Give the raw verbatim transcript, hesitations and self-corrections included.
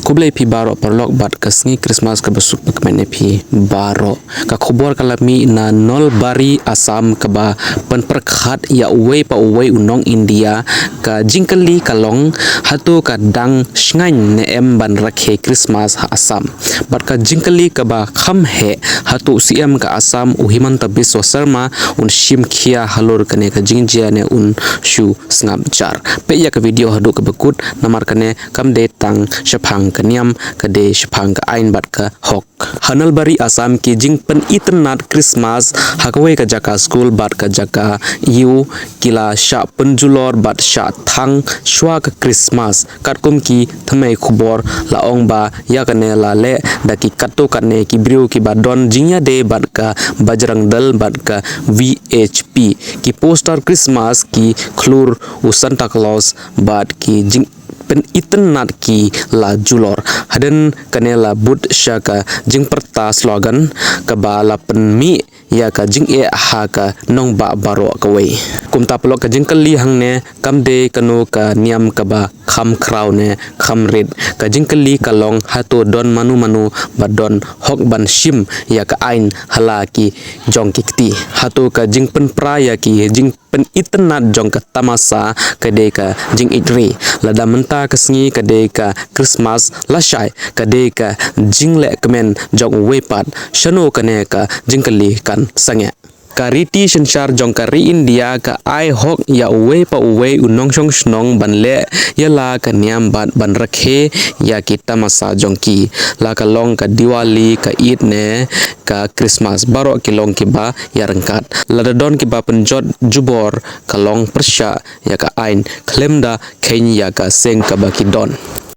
Khublei phi baroh paralok bad ka sngi Christmas kaba suk bakmen ïa phi baroh. Ka khubor ka la mih na Nalbari, Assam, kaba pynpyrkhat ïa uwei pa uwei u nong India. Ka jingkylli ka long, hato ka dang shngaiñ ne em ban rakhe Christmas ha Assam? Bad ka jingkylli kaba kham heh, hato u C M ka Assam u Himanta Biswa Sarma un shim khia halor kane ka jingjia ne un shu sngap jar? Peit ïa ka video haduh kaba kut, namar kane kam dei tang shaphang ka niam, ka dei shaphang ka aiñ bad ka hok. Ha Nalbari, Assam, ki jingpynitynnad Christmas ha kawei ka jaka skul bad ka jaka ïew ki la shah pynjulor bad shah thang shuwa ka Christmas. Katkum ki thymmei khubor la ong ba ïa kane la leh da ki katto katne ki briew kiba don jingïadei bad ka Bajrang Dal bad ka V H P. Ki poster Christmas, ki khlur u Santa Claus bad ki jingpynitynnad ki la julor. Hadien kane la bud sha ka jingpyrta slogan kaba la pynmih ïa ka jingeh ha ka nongbah baroh kawei. Kumta paralok, ka jingkylli hangne kam dei kano ka niam kaba kham khraw ne kham rit. Ka jingkylli ka long, hato don mano mano ba don hok ban shim ïa ka aiñ ha la ki jong ki kti? Hato ka jingpynpra ïa ki jingpynitynnad jong ka tamasa ka dei ka jingïeit ri? Lada mynta ka sngi ka dei ka Christmas lashai, ka dei ka jingleh kmen jong uwei pat, shano kane ka jingkylli kan sangeh? Ka riti synshar jong ka ri India ka ai hok ïa uwei pa uwei u nongshong shnong ban leh ïa la ka niam bad ban rakhe ïa ki tamasa jong ki. La ka long ka Diwali, ka Eid ne ka Christmas, baroh ki long kiba ïaryngkat. Lada don kiba pynjot jubor, ka long pyrshah ïa ka aiñ khlem da kheiñ ïa ka seng kaba ki don.